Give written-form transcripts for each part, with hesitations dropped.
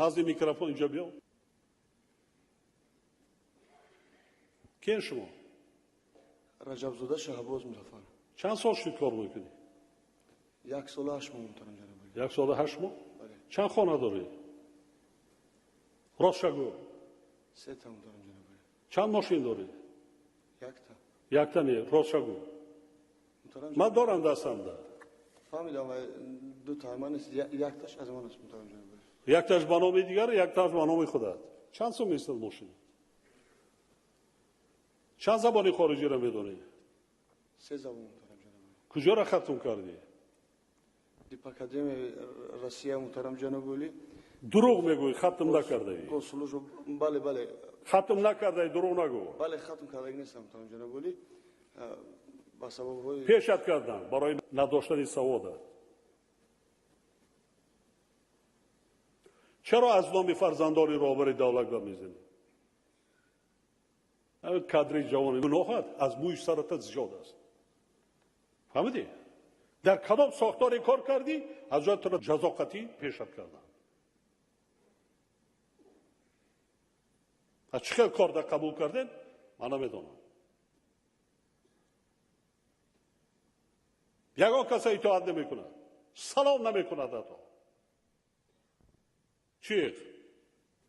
Назди микрофон инҷо биё. Киен шумо? Раҷабзода Шаҳбоз Музаффар. Чанд сол шуд кор мекунӣ? 1 сола 8 моҳ, муҳтарам ҷаноби олӣ. 1 сола 8 моҳ? Бале. Чанд хона дорӣ? Ростша гӯ. 3 та, муҳтарам ҷаноби олӣ. Чанд мошин дорӣ? 1 та. Якта не, ростша гӯ. Муҳтарам Ман дорам дастамда. Фаҳмидам, вай 2 та ман нест, якташ аз ман аст, муҳтарам ҷаноби олӣ. Якташ ба номи дигар, якташ ба номи худат. Чанд сум местад мошин? Чанд забони хориҷиро медонӣ? 3 забон, муҳтарам ҷаноби олӣ. Куҷоро хатм кардӣ? Дипакадемияи Россия, муҳтарам ҷаноби олӣ. Дурӯғ мегӯӣ, хатм накардаӣ. Госслужба, бале, бале. Хатм накардаӣ, дурӯғ нагӯ. Бале, хатм кардаги нестам, муҳтарам ҷаноби олӣ. Ба сабабҳои пешат кардам барои надоштани савода. Чаро аз номи фарзандони роҳбари давлат гап мезанӣ? Кадри ҷавони гуноҳат аз мӯи сарата зиёд аст. Фаҳмидӣ? Дар кадом сохторе кор кардӣ, аз ҷои туро ҷазо қатъӣ пешат кардам. Аз чӣ хел кор дар қабул кардем, ман намедонам. Ягон каса итоат намекунад, салом намекунад ҳатто. Чӣ?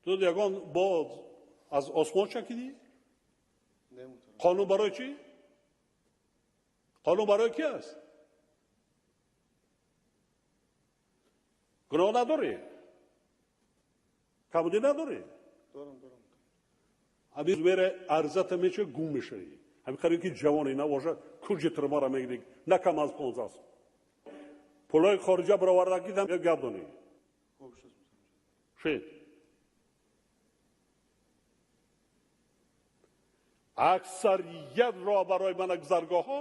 Ту ягон бод аз осмон чакидӣ? Қонун барои чӣ? Қонун барои ки аст? Гуноҳ надорӣ? Камбудӣ надорӣ? Дорам, дорам. Ҳамин мере арзата меча гум мешавӣ. Ҳамин қариб ки ҷавони набошад, куҷи тирмара мегирӣ, на кам аз 15 сол. Пулҳои хориҷа бароварда кидам, як гап донӣ. Шед. Аксарият роҳбарои манагузаргоҳҳо,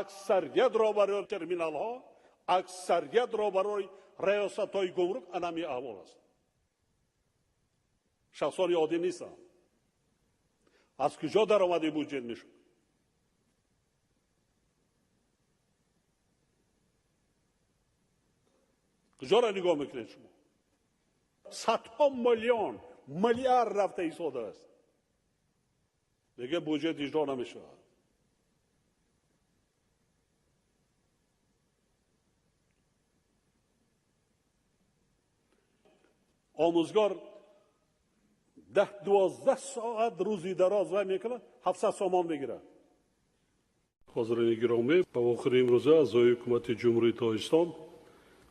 аксарият роҳбарои терминалҳо, аксарият роҳбарои раёсатҳои гумрук анами аҳвол аст. Шахсони оддӣ нестанд. Аз куҷо даромади буҷет мешуд? Куҷоро нигоҳ мекунед шумо? Садҳо миллион, миллиард рафта истода аст. Дигар буҷет иҷро намешавад. Омӯзгор 10-12 соат рӯзи дароз вай мекунад, 700 сомон мегирад. Ҳозирини гиромӣ, ба охири имрӯза аъзои ҳукумати Ҷумҳурии Тоҷикистон,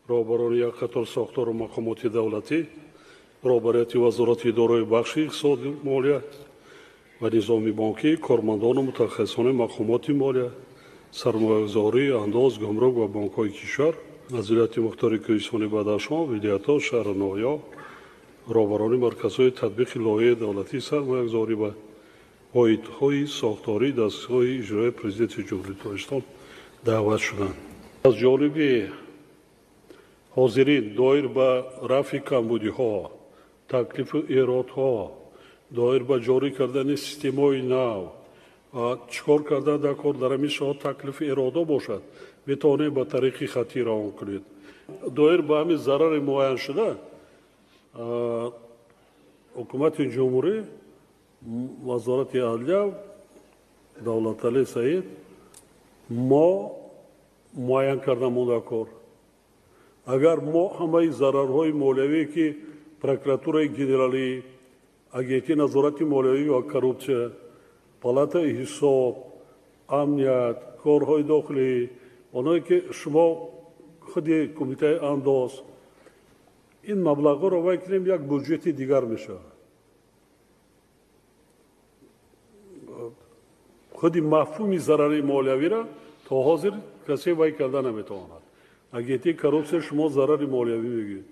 роҳбарони як қатор сохтору мақомоти давлатӣ, роҳбарияти вазорати идораи бахши иқтисоди молия ва низоми бонкӣ, кормандону мутахассисони мақомоти молия, сармоягузорӣ, андоз, гумрук ва бонкҳои кишвар аз вилояти мухтори Кӯҳистони Бадахшон, вилоятҳо, шаҳру ноҳияҳо, роҳбарони марказҳои татбиқи лоиҳаи давлатии сармоягузорӣ ва воҳидҳои сохтории дастгоҳи иҷроияи Президенти Ҷумҳурии Тоҷикистон даъват шуданд. Аз ҷониби ҳозирин доир ба рафъи камбудиҳо, таклифу эродҳо, доир ба ҷорӣ кардани системаҳои нав, чӣ кор кардан дар кор дар ҳамин соат таклифу эродҳо бошад, метавонед ба тариқи хаттӣ равон кунед. Доир ба ҳамин зарари муайяншуда, ҳукумати ҷумҳурӣ, вазорати адлия, Давлаталӣ Саид мо муайян карда монда кор. Агар мо ҳамаи зарарҳои молиявие ки прокуратураи генералӣ, агентии назорати молиявӣ ва коррупсия, палатаи ҳисоб, амният, корҳои дохилӣ, оное ки шумо худи кумитаи андоз, ин маблағҳоро вай кунем, як буҷети дигар мешавад. Худи мафҳуми зарари молиявиро то ҳозир касе вай карда наметавонад. Агентии коррупсия шумо зарари молиявӣ мегӯед.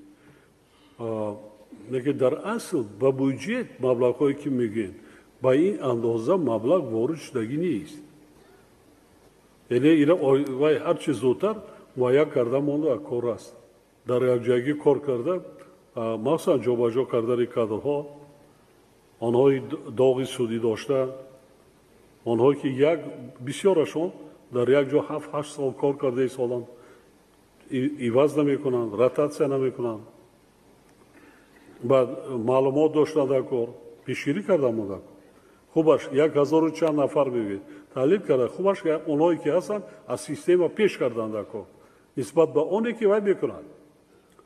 Лекин дар асл ба буҷет маблағҳое ки мегӯед, ба ин андоза маблағ ворид шудагӣ нест. Яъне ина вай ҳар чи зудтар муайян карда монда кор аст. Дар якҷоягӣ кор карда, махсусан ҷобаҷо кардани кадрҳо, онҳои доғи судӣ дошта, онҳое ки як бисёрашон дар як ҷо 7-8 сол кор карда истоданд, иваз намекунанд, ротатсия намекунанд. Баъд маълумот дошта дар кор, пешгирӣ карда мо дар кор. Хубаш 1000 чанд нафар мегӯед. Таҳлил карда, хубаш онҳое ки ҳастанд аз система пеш кардан дар кор. Нисбат ба оне ки вай мекунад.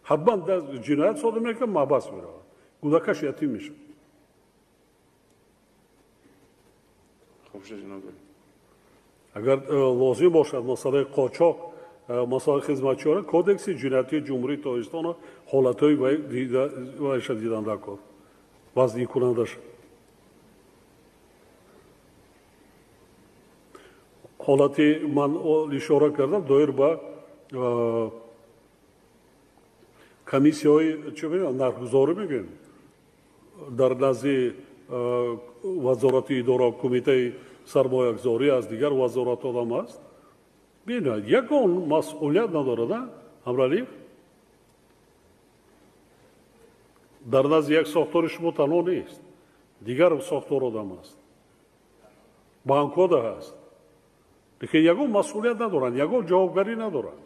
Ҳатман ҷиноят содир мекунад, маҳбас меравад. Кӯдакаш ятим мешавад. Агар лозим бошад масъалаи қочоқ, масъалаи хизматчиёна, кодекси ҷиноятии Ҷумҳурии Тоҷикистонро ҳолатҳои вайша дидан дар кор, вазникунандаш. Ҳолати ман ишора кардам доир ба комиссияҳои чӣ мегӯям, нархгузорӣ мегӯем, дар назди вазорати идора, кумитаи сармоягузорӣ аз дигар вазоратҳо ҳам аст. Бинед, ягон масъулият надорад, Ҳамралиев? Дар назди як сохтори шумо танҳо нест, дигар сохтор одам аст, банкҳо да ҳаст. Лекин ягон масъулият надоранд, ягон ҷавобгарӣ надоранд.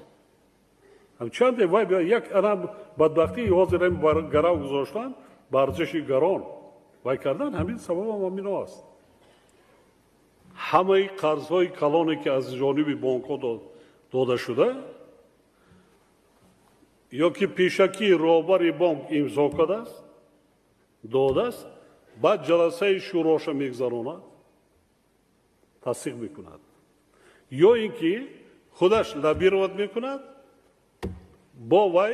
Чанде вай як ана бадбахтии ҳозир гарав гузоштан ба арзиши гарон вай кардан, ҳамин сабабам ҳамино аст. Ҳамаи қарзҳои калоне ки аз ҷониби бонкҳо дода шуда, ё ки пешакӣ роҳбари бонк имзо кардааст, додааст, баъд ҷаласаи шӯроша мегузаронад, тасдиқ мекунад, ё ин ки худаш лоббировать мекунад, бо вай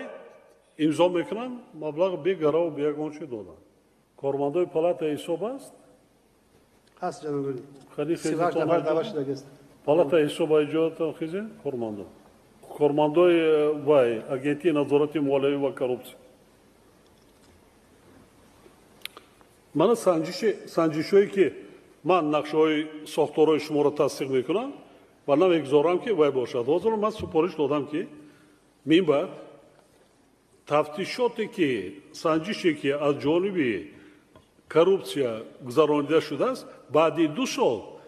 имзо мекунанд, маблағ бегараву беягон чӣ доданд. Кормандои палатаи ҳисоб аст? Ҳаст, ҷаноби олӣ. 38 нафар даъват шудагист. Палатаи ҳисоб иҷодатон хизед? Кормандо. Кормандои вай, агентии назорати молиявӣ ва коррупсия. Мана санҷишҳое ки ман нақшаҳои сохторҳои шуморо тасдиқ мекунам ва намегузорам ки вай бошад. Ҳозир ман супориш додам ки минбаъд тафтишоте ки санҷише ки аз ҷониби коррупсия гузаронида шудааст, баъди 2 сол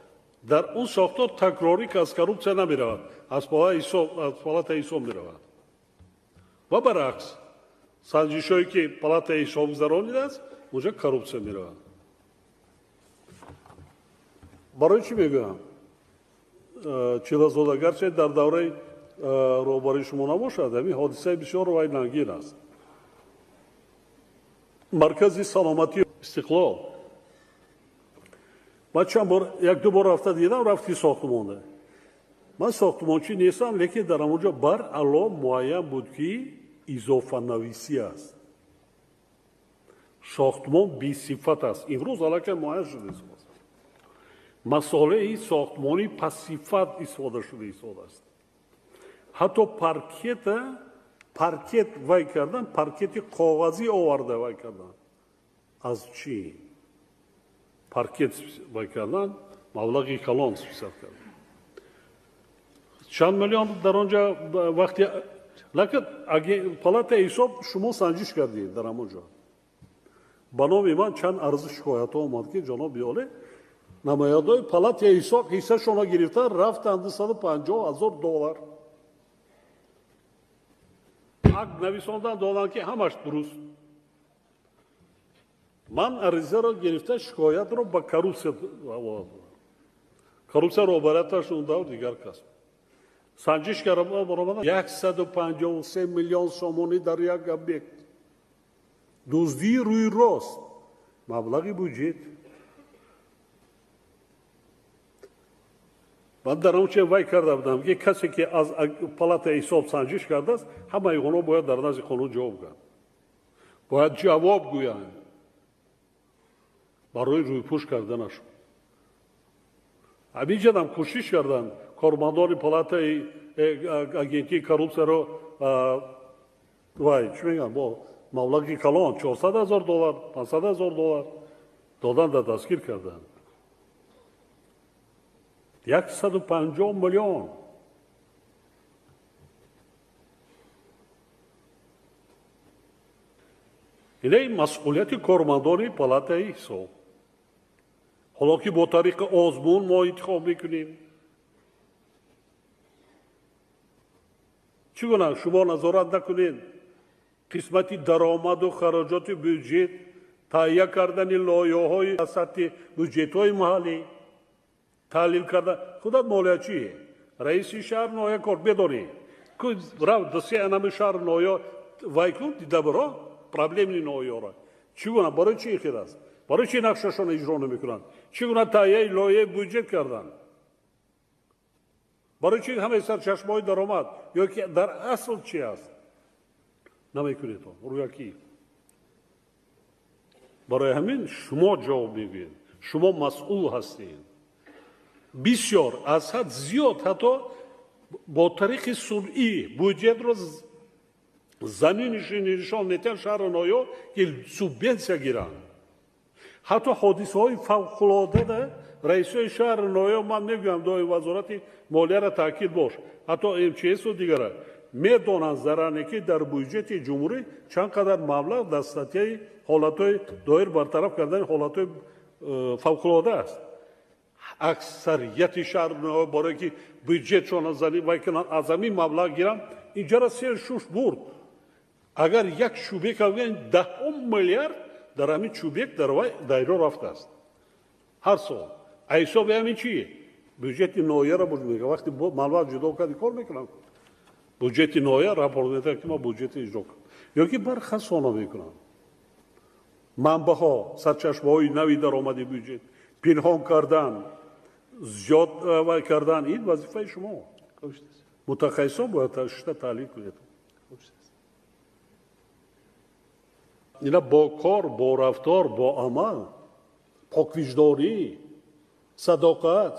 дар он сохтор такрорӣ ки аз коррупсия намеравад, аз палатаи ҳисоб меравад. Ва баръакс, санҷишҳое ки палатаи ҳисоб гузаронидааст, онҷа коррупсия меравад. Барои чӣ мегӯям? Чилазода, гарчи дар давраи роҳбарии шумо набошад, ҳамин ҳодисаи бисёр вайнангин аст. Маркази саломатии Истиқлол. Ман чанд бор, як-ду бор рафта дидам, рафти сохтмонда. Ман сохтмончӣ нестам, лекин дар ҳамон ҷо баръало муайян буд ки изофанависӣ аст. Сохтмон бесифат аст. Имрӯз аллакай муайян шуда истодааст. Масолеҳи сохтмонӣ пасифат истифода шуда истодааст. Ҳатто паркет вай кардан, паркети коғазӣ оварда вай кардан. Аз чӣ? Паркет вай кардан, маблағи калон списат кардан. Чанд миллион дар он ҷо вақти лакад палатаи ҳисоб шумо санҷиш кардед дар ҳамон ҷо. Ба номи ман чанд арзи шикоятҳо омад ки ҷаноби олӣ намояндаҳои палатаи ҳисоб ҳиссашонро гирифта рафтанд 250 000 доллар. Акт нависондан доданд ки ҳамаш дуруст. Ман аризаро гирифта шикоятро ба коррупсия овардам. Коррупсия роҳбарияташ он давр дигар кас. Санҷиш кардам, баромадам 153 миллион сомонӣ дар як объект. Дуздии рӯи рост, маблағи буҷет. Ман дар он чӣ вай карда будам ки касе ки аз палатаи ҳисоб санҷиш кардааст, ҳамаи онҳо бояд дар назди қонун ҷавоб гӯянд. Бояд ҷавоб гӯянд барои рӯйпӯш карданашон. Ҳамин ҷадам кӯшиш карданд кормандони палатаи агентии коррупсияро вай чӣ мегӯянд, бо маблағи калон 400 000 доллар, 500 000 доллар додан дар дастгир карданд. 150 миллион. Инаи масъулияти кормандони палатаи ҳисоб. Ҳоло ки бо тариқи озмун мо интихоб мекунем. Чӣ гуна шумо назорат накунед, Қисмати даромаду хароҷоти бюҷет, таҳия кардани лоиҳаҳои сатҳи бюҷетҳои маҳаллӣ, таҳлил кардан. Худат молиячӣ, раиси шаҳр ноҳия кор бедорӣ. Рав се анами шаҳр ноҳия вай кун, дида биро проблемни ноҳияро. Чӣ гуна, барои чӣ хел аст? Барои чӣ нақшашон иҷро намекунанд? Чӣ гуна таҳияи лоиҳаи бюҷет карданд? Барои чӣ ҳамаи сарчашмаҳои даромад ё ки дар асл чӣ аст? Намекунед он рӯякӣ. Барои ҳамин шумо ҷавоб мегӯед, шумо масъул ҳастед. Бисёр аз ҳад зиёд ҳатто бо тариқи сунъӣ бюҷетро заминиши нишон метиҳанд шаҳру ноҳияҳо ки субвенсия гиранд. Ҳатто ҳодисаҳои фавқулодада раисои шаҳру ноҳияҳо, ман мегӯям доим вазорати молияро таъкид бош, ҳатто МЧСу дигара медонанд заране ки дар бюҷети ҷумҳурӣ чанд қадар маблағ дар статьяи ҳолатҳои доир бартараф кардани ҳолатҳои фавқулода аст. Аксарияти шаҳру ноҳияҳо барое ки бюҷетшон вай кунанд, аз ҳамин маблағ гиранд, инҷара сер шуш бурд. Агар як чӯбек гӯянд, 10 миллиард дар ҳамин чӯбек дар вай дайро рафтааст ҳар сол. А ҳисоби ҳамин чи? Бюҷети ноҳияро буд мекунад. Вақте маблағ ҷудо карди кор мекунанд. Бюҷети ноҳия рапорт медиҳад ки ма бюҷети иҷро кардам. Ё ки бархасона мекунанд. Манбаъҳо, сарчашмаҳои нави даромади бюҷет, пинҳон кардан, зиёд вай кардан, ин вазифаи шумо. Мутахассисон бояд шишта таҳлил кунед. Ина бо кор, бо рафтор, бо амал, поквиҷдорӣ, садоқат.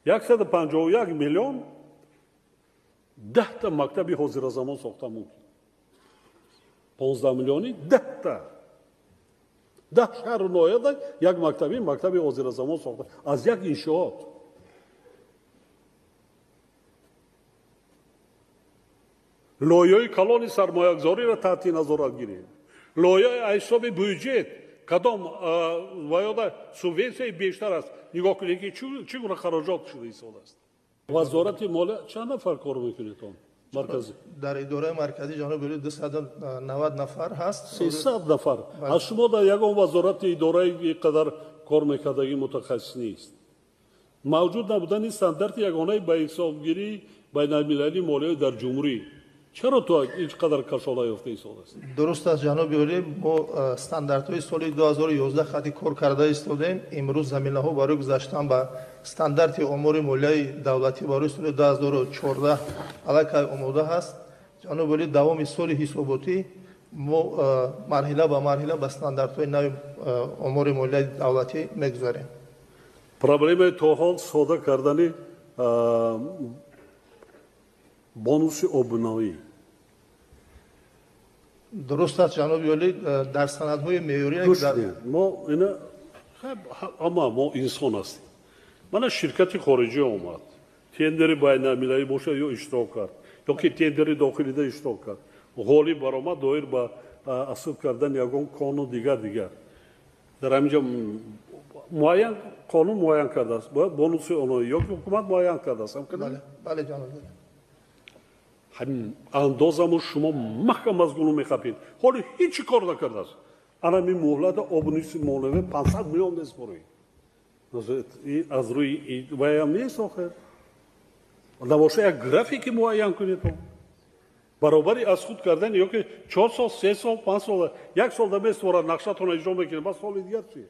151 миллион 10 мактаби ҳозиразамон сохта мумкин. 15 миллиони 10та. 10 шаҳру ноҳияда як мактаби ҳозиразамон сохта аз як иншоот. Лоиҳаи калони сармоягузориро таҳти назорат гирем. Лоиҳаи ҳисоби бюҷет кадом ваёда субвенсияи бештар аст. Нигоҳ кунед ки чӣ гуна хароҷот шуда истодааст. Вазорати молия чанд нафар кор мекунед он марказӣ? Дар идораи марказӣ ҷаноби олӣ 290 нафар ҳаст. 300 нафар. Аз шумо дар ягон вазорати идораи қадар кор мекардагӣ мутахассис нест. Мавҷуд набудани стандарти ягонаи ба ҳисобгирии байналмилалии молиявӣ дар ҷумҳурӣ. Чаро то ин қадар кашола ёфта истодааст? Дуруст аст ҷаноби олӣ, мо стандартҳои соли 2011 хати кор карда истодем. Имрӯз заминаҳо барои гузаштан ба стандарти омори молияи давлатӣ барои соли 2014 аллакай омода ҳаст. Ҷаноби олӣ, давоми соли ҳисоботӣ мо марҳила ба марҳила ба стандартҳои нави омори молияи давлатӣ мегузарем. Проблемаи то ҳол сода кардани бонуси обунавӣ. Дуруст аст ҷаноби олӣ, дар санадҳои меъёрӣ мо ина ама мо инсон ҳастем. Мана ширкати хориҷӣ омад, тендери байналмилалӣ бошад ё иштирок кард, ё ки тендери дохилида иштирок кард, ғолиб баромад доир ба асл кардани ягон кону дигар. Дар ҳамин ҷо муайян қонун муайян кардааст, бояд бонуси оно ё ки ҳукумат муайян кардааст. Бале ҷаноби олӣ. Ҳамин андозаму шумо маҳкам аз гуну мехапед. Ҳоло ҳеҷ кор накардааст. Ана ми муҳлата обуниси молиявӣ 500 миллион меспоред. Аз рӯи ваям нест охир. Набоша як графики муайян кунед. Баробари аз худ кардан ё ки 4 сол, 3 сол, 5 сол, як сол да меспорад нақшатонро иҷро мекунед, баъд соли дигар чи?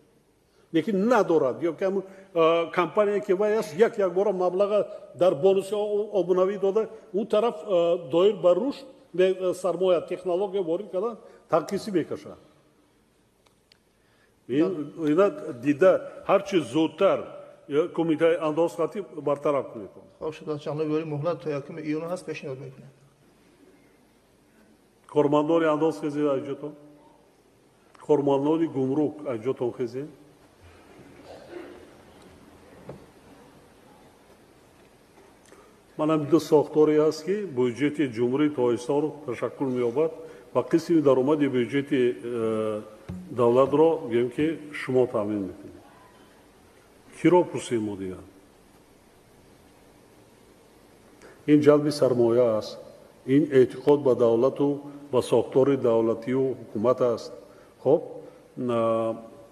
Лекин надорад. Ё ки ҳамун компания ки вай аст, як бора маблаға дар бонуси обунавӣ дода, он тараф доир ба рушд сармоя, технология ворид кардан танқисӣ мекашад. Ина дида ҳарчи зудтар кумитаи андоз хатӣ бартараф кунед. Хоб шуд, ҷаноби олӣ, муҳлат то 1 июн ҳаст, пешниҳод мекунем. Кормандони андоз хезед айҷотон, кормандони гумрук айҷотон хезед. Манам ду сохторе ҳаст ки бюҷети ҷумҳурии Тоҷикистонро ташаккул меёбад ва қисми даромади бюҷети давлатро гӯем ки шумо таъмин мекунед. Киро пурсем мо дигар? Ин ҷалби сармоя аст, Ин эътиқод ба давлату ба сохтори давлатию ҳукумат аст. Хоб,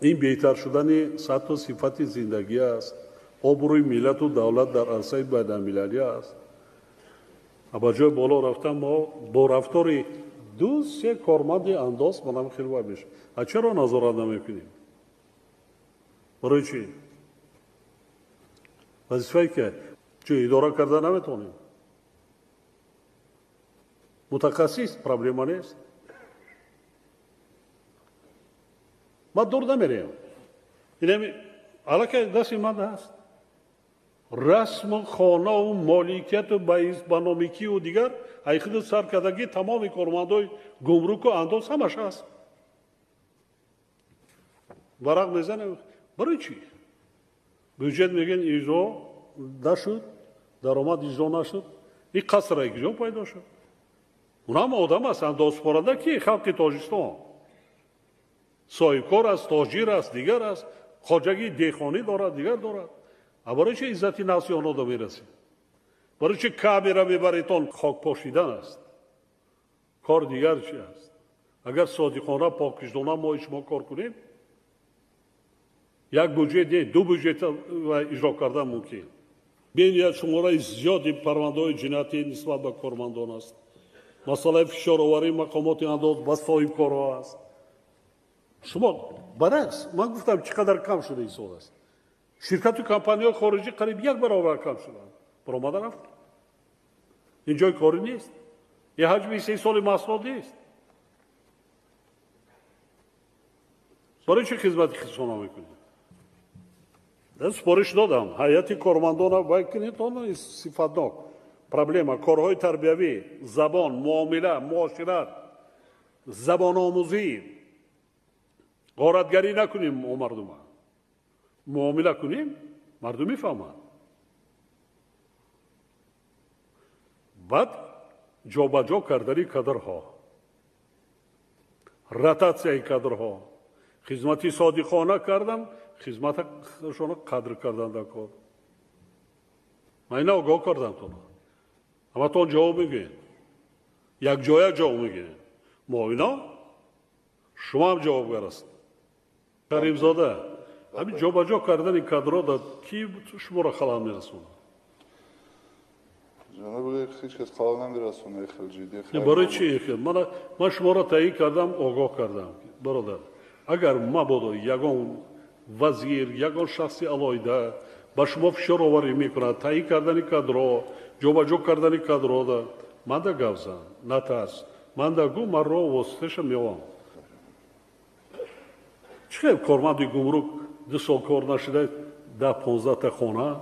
ин беҳтар шудани сатҳу сифати зиндагӣ аст, обрӯи миллату давлат дар арсаи байналмилалӣ аст. Ба ҷои боло рафтан мо бо рафтори 2-3 корманди андоз манам хеле вай мешавад. А чаро назорат намекунем? Барои чӣ? Вазифае ки чӣ идора карда наметавонем. Мутахассис проблема нест. Ма дур намерем. Инами аллакай дасти ман ҳаст. Расму хонаву моликияту ба номикию дигар ҳайқиду сар кардагӣ тамоми кормандои гумруку андоз ҳамаш ҳаст. Варақ мезанем. Барои чӣ? Бюҷет мегӯянд иҷро нашуд, даромад иҷро нашуд. Ин қасра куҷо пайдо шуд? Унам одам аст, андозспоранда ки халқи Тоҷикистон. Соҳибкор аст, тоҷир аст, дигар аст, хоҷагии деҳқонӣ дорад, дигар дорад. А барои чи иззати нафси онҳо до мерасед? Барои чи камера мебаретон? Хок пошидан аст. Кор дигар чи аст? Агар содиқона, покиҷдона мо шумо кор кунем, як буҷет не, ду буҷет иҷро кардан мумкин. Бениҳоят шумораи зиёди парвандаҳои ҷиноятӣ нисбат ба кормандон аст. Масъалаи фишороварии мақомоти андоз ба соҳибкорҳо аст. Шумо баръакс, ман гуфтам чӣ қадар кам шуда ин сол аст. Ширкату компанияҳои хориҷӣ қариб як баробар кам шуданд. Баромада рафт. Ин ҷои корӣ нест. Ин ҳаҷми истеҳсоли маҳсулот нест. Барои чӣ хизмати хисона мекунед? Супориш додам. Ҳайати кормандона вай кунед, он сифатнок. Проблема корҳои тарбиявӣ, забон, муомила, муошират, забономӯзӣ. Ғоратгарӣ накунем мо мардума. Муомила кунем, мардум мефаҳмад. Баъд ҷобаҷо кардани кадрҳо, ротатсияи кадрҳо, хизмати содиқона кардан, хизматашонро қадр кардан дар кор. Ман ина огоҳ кардам тона. Ҳаматон ҷавоб мегӯед. Якҷоя ҷавоб мегӯед. Муовино шумо ҳам ҷавобгар ҳастед. Каримзода, ҳамин ҷобаҷо кардани кадрҳо дар ки шуморо халал мерасонад? Ҷаноб, ҳеҷ кас халал намерасонад, хеле ҷиддӣ. Барои чӣ? Ман шуморо таъйин кардам, огоҳ кардам. Бародар, агар мабодо ягон вазир, ягон шахси алоҳида ба шумо фишороварӣ мекунад, таъйин кардани кадрҳо, ҷобаҷо кардани кадрҳо, ман да гап зан, натарс. Ман да гӯ, ман роҳ воситаша меовам. Чӣ хел корманди гумрук 2 сол кор нашуда, 10-15 хона,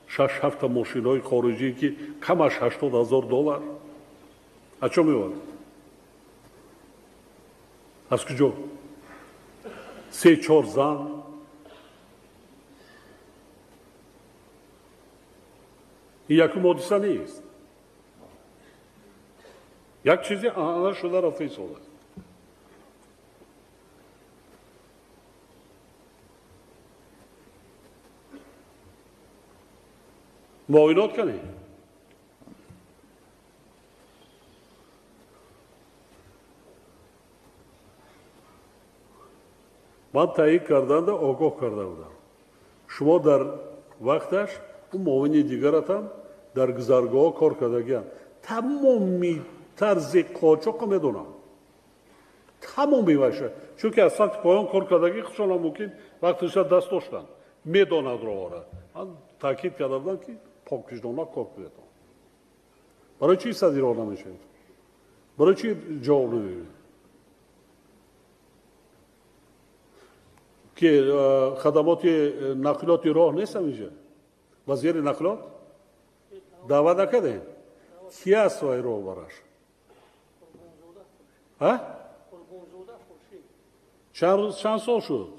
6-7 мошинои хориҷӣ ки камаш $80,000. Аз чо меовард? Аз куҷо? 3-4 зан. Ин якум ҳодиса нест. Як чизе анъана шуда рафта истодааст. Муоинот кунед. Ман таъйин карданда огоҳ карда будам. Шумо дар вақташ ӯ муовини дигаратам дар гузаргоҳҳо кор кардагианд. Тамоми тарзи қочоқро медонам. Тамоми ваша. Чунки аз сатҳи поён кор кардагӣ худшонам мумкин вақтиша даст доштанд. Медонад роҳора. Ман таъкид карда будам ки покиҷдона кор кунед. Барои чӣ садиро намешавед? Барои чӣ ҷавоб намегӯед? Ки хадамоти нақлиёти роҳ нест ҳаминҷа? Вазири нақлиёт даъват накардем? Ки аст вай роҳбараш? Чанд сол шуд?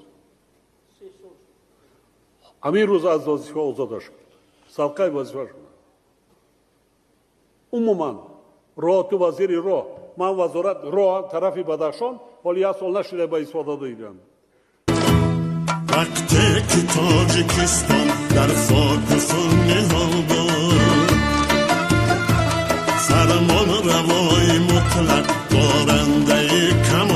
Ҳамин рӯз аз вазифа озода шуд. Сабқаи вазифа шуд. Умуман роҳ ту вазири роҳ, ман вазорат роҳ тарафи Бадахшон ҳоли як сол нашуда ба истифода додам. Вақте ки Тоҷикистон дар хоки хун ниҳол буд, фармон Навои мутлақ, дорандаи камол.